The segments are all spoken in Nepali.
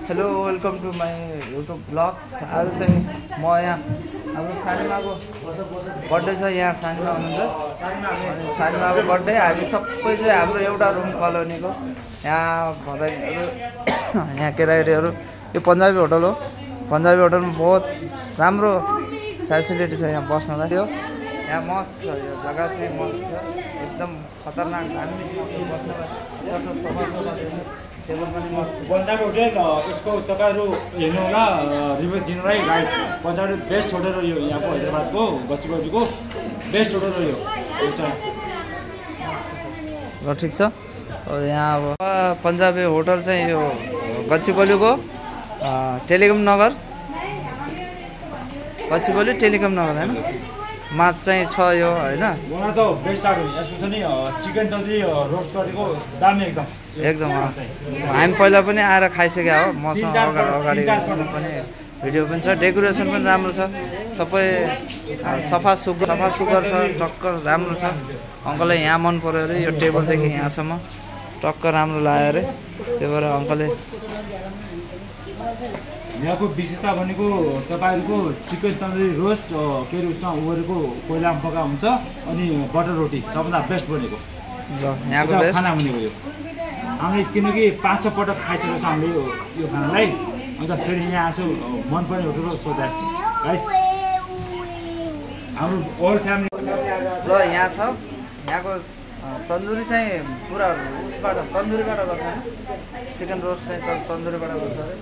Hello welcome to my YouTube blogs. आज चाहिँ म यहाँ हाम्रो सानीमाको बर्थडे छ। यहाँ सानीमा हुनुहुन्छ अनि सानीमाको बर्थडे हामी सबै चाहिँ हाम्रो एउटा रुम कलोनीको यहाँ भन्दाखेरि यहाँ केटाकेटीहरू यो पन्जाबी होटल हो। पन्जाबी होटलमा बहुत राम्रो फेसिलिटी छ यहाँ बस्नलाई। यो यहाँ मस्त छ, यो जग्गा चाहिँ मस्त छ, एकदम खतरनाक दामी बस्नलाई। टेबल पनि मस्त। पन्जाब होटल यसको तपाईँहरू हेर्नु होला, रिभ्यू दिनुलाई गाइस। पन्जाब बेस्ट होटल हो यो, यहाँको हैदराबादको गच्चीबजीको बेस्ट होटल हो यो। ल ठिक छ। यहाँ अब पन्जाबी होटल चाहिँ यो गच्चीबजीको टेलिकम नगर, गच्चीबजी टेलिकम नगर होइन मा चाहिँ छ यो होइन। मलाई त बेस्ट आएको यसो छ नि, चिकन तन्दुरी रोस्ट गरेको दामी एकदम एकदम। हामी पहिला पनि आएर खाइसक्यो हो, मसँग अगाडि पनि भिडियो पनि छ। डेकोरेसन पनि राम्रो छ, सबै सफा सुग्घर छ, टक्क राम्रो छ। अङ्कलले यहाँ मन पऱ्यो अरे, यो टेबलदेखि यहाँसम्म टक्क राम्रो लाग्यो अरे, त्यही भएर अङ्कलले। यहाँको विशेषता भनेको तपाईँहरूको चिकन तन्दुरी रोस्ट के अरे उसमा उबरेको कोइलामा पका हुन्छ, अनि बटर रोटी सबभन्दा बेस्ट बनेको यहाँको खाना भनेको यो। हामीले किनकि 5-6 पटक खाइसकेको छ हामीले यो खानालाई, अन्त फेरि यहाँ आएको मनपर्ने होटल हो। सोधा गाइस हाम्रो होल फ्यामिली ल यहाँ छ। यहाँको तन्दुरी चाहिँ पुरा उसबाट तन्दुरीबाट गर्छ होइन, चिकन रोस्ट चाहिँ तन्दुरीबाट गर्छ अरे।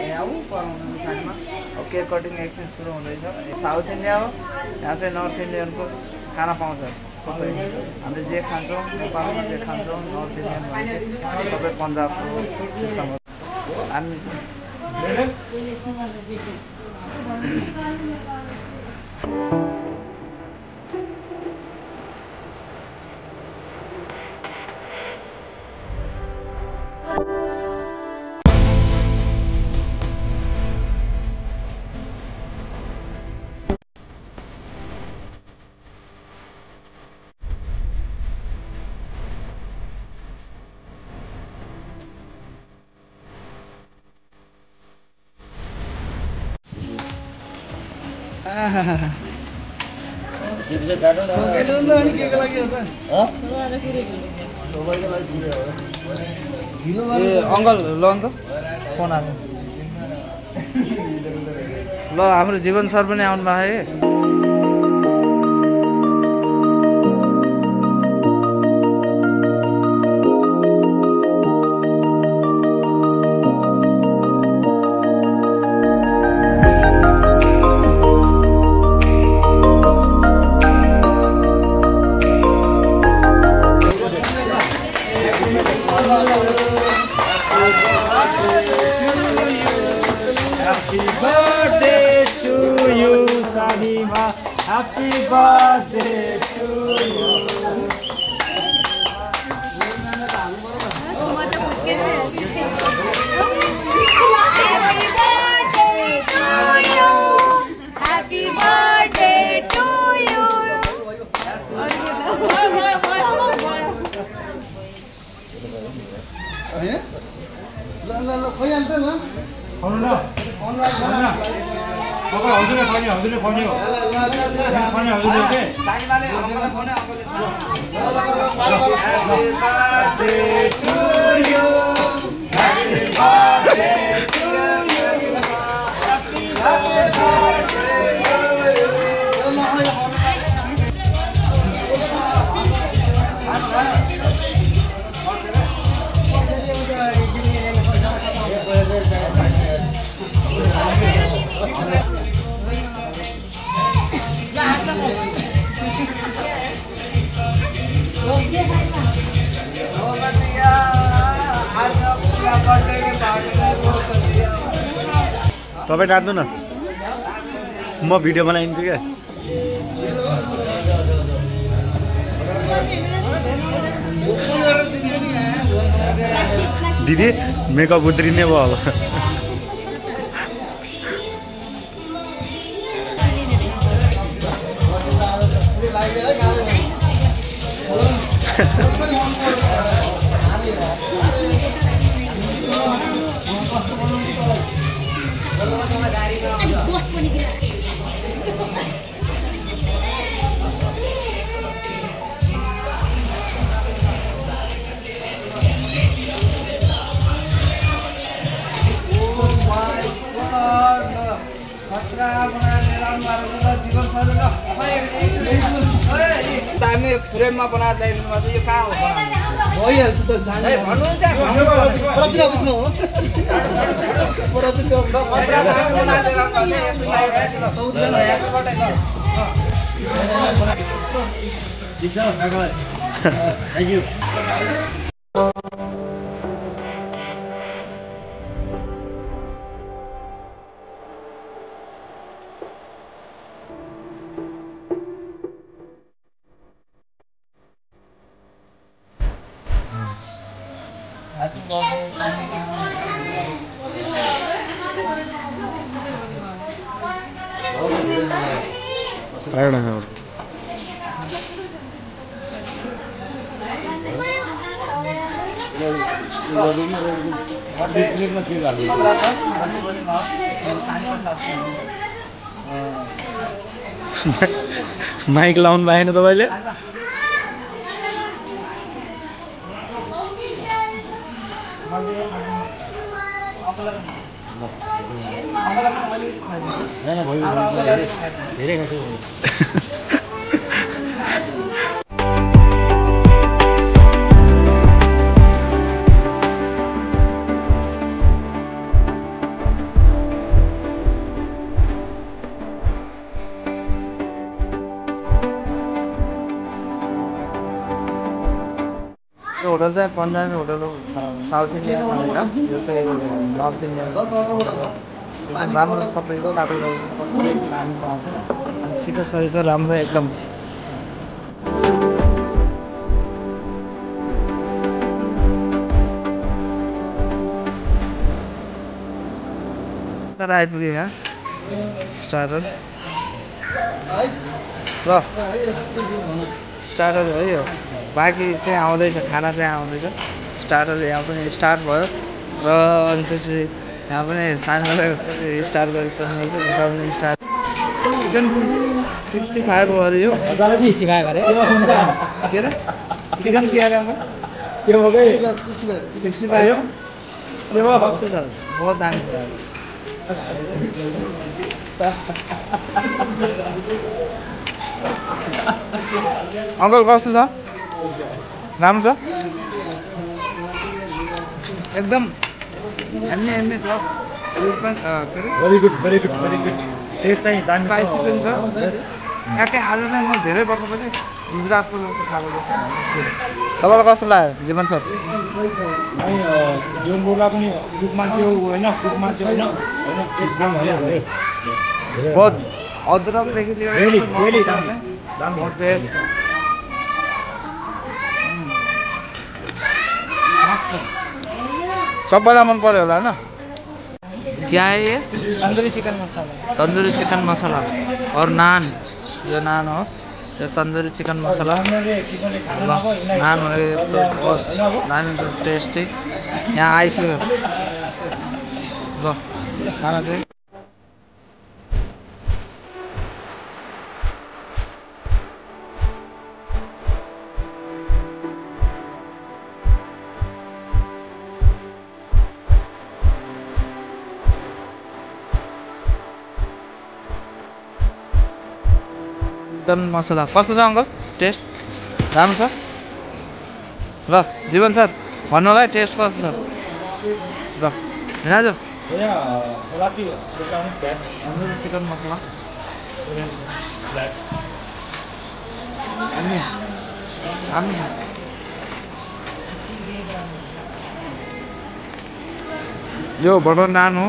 यहाँ पढाउनु सानीमा अब केक कटिङ एकछिन सुरु हुँदैछ। साउथ इन्डिया हो, यहाँ चाहिँ नर्थ इन्डियनको खाना पाउँछ सबै। हामीले जे खान्छौँ नेपालमा जे खान्छौँ नर्थ इन्डियन भने चाहिँ सबै पन्जाबको सिस्टम हो। हामी अङ्कल ल अन्त फोन आएको ल। हाम्रो जीवन सर पनि आउनु भएको है। Happy birthday to you, Sanima. Happy birthday to you. Happy birthday to you. खानु ल हजुरले खाने हजुरले खाने हो खाने हजुरले के सानीमाले अङ्कललाई फोन अङ्कलले तपाईँ नाच्नु न, म भिडियो बनाइदिन्छु क्या। दिदी मेकअप उत्रिने भयो अब। दामी फ्रेममा बनाएर ल्याइदिनु भएको यो कहाँ हो भइहाल्छ त थ्याङ्क यू माइक लाउनु भएन तपाईँले धेरै होटल चाहिँ पन्जाबी होटल हो साउथ इन्डियन होइन यो चाहिँ नर्थ इन्डियन राम्रो सबै स्टार्टरहरू खानु पाउँछ छिटो सजिलो राम्रो एकदम तर आइपुग्यो यहाँ स्टार्टर ल स्टार्टर हो यो बाँकी चाहिँ आउँदैछ खाना चाहिँ आउँदैछ स्टार्टर यहाँ पनि स्टार्ट भयो र अनि त्यसपछि यहाँ पनि सानो स्टार्ट गरिसक्नुहुन्छ स्टार्ट चिकन 65 हो अरे यो के अरे चिकन के अरे यो हो गई 65 हो यो कस्तो छ बहुत दामी अङ्कल कस्तो छ राम्रो छ एकदम एम्मे छ भेरी गुड टेस्ट चाहिँ दामी स्पाइसी पनि छ याकै आज चाहिँ म धेरै वर्षपछि गुजरातको जस्तो खाएको तपाईँलाई कस्तो लाग्यो जीवन सर जीवन बोला पनि सुप मान्छे होइन बहुत अदरकदेखि लिएर सबैलाई मन पर्यो होला होइन क्या है ये तंदूरी चिकन मसाला तंदूरी चिकन मसाला और नान यो नान हो यो तंदूरी चिकन मसाला नान हो यस्तो बहुत दामी टेस्टी यहाँ आइसक्यो ल खाना चाहिँ चिकन मसाला कस्तो छ अङ्कल टेस्ट राम्रो छ ल जीवन सर भन्नु होला है टेस्ट कस्तो छ ल हिँडाजु चिकन मसाला यो बटर नान हो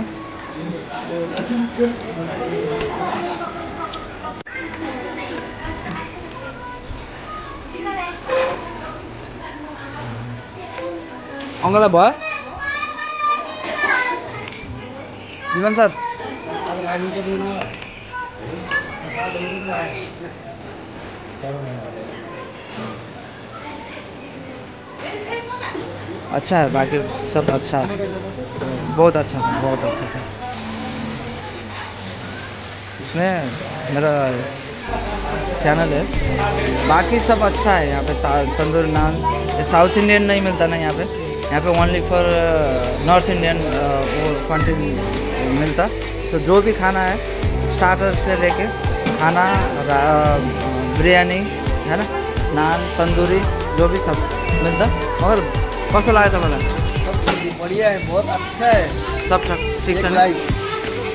अङ्कललाई भयो जीवन सर अच्छा है बाकी सब अच्छा है बहुत अच्छा है इसमें मेरा चैनल है। बाकी सब अच्छा है यहाँ पे। तंदूरी नान ये साउथ इंडियन नहीं मिलता ना यहाँ pay only for north Indian वो क्वांटिटी मिलता। सो जो भी खाना है स्टार्टर से लेके खाना बिरयानी है ना, नान तंदूरी जो भी सब मिलता। मगर कस्तो लाग्यो तपाईँलाई? सब बढ़िया है, बहुत अच्छा है। सब ठीक छ नि?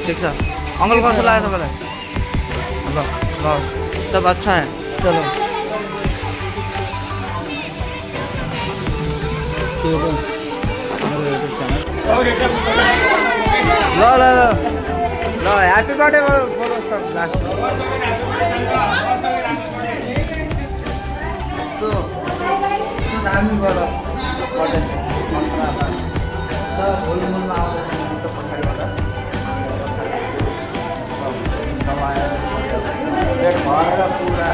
ठीक छ। अङ्कल कस्तो लाग्यो तपाईँलाई? ल ल सब अच्छा है। चलो ल ल ल ल ह्याप्पी बर्थडे बोलो सब लास्ट दामी बोलो भोलिमा आउँदैछ पछाडिबाट पेट भरेर पुरा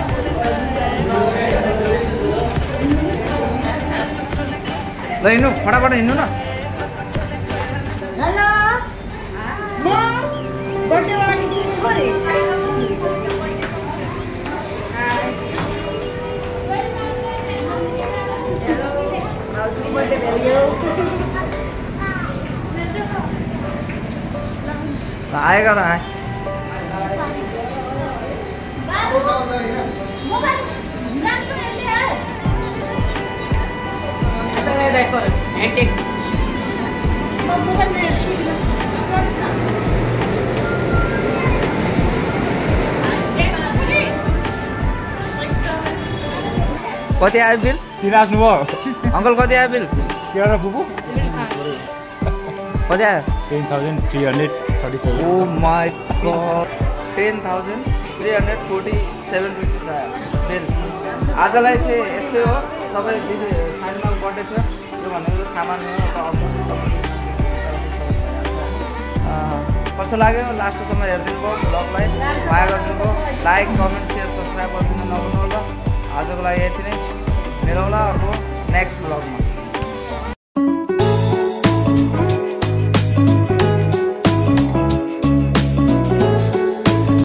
ल हिँड्नु फटाफट हिँड्नु न। हेलो म बर्थडे वाली केक परे हेलो हैप्पी बर्थडे भेलियो आएगा ना आए कति आयो बिल? किराज्नु भयो अङ्कल कति आयो बिल? किरा र फुपू कति आयो? 10,337 ओ माई गॉड 10,347 रुपिस आयो बिल। आजलाई चाहिँ यस्तै हो। सबै दिदी साइनमा बर्थडे थियो यो भनेको सामान कस्तो लाग्यो? लास्टसम्म हेरिदिनु भयो ब्लगलाई, माया गरिदिनु भयो। लाइक कमेन्ट सेयर सब्सक्राइब गरिदिनु नभुल्नु होला। आजको लागि यति नै, मिलाउला अर्को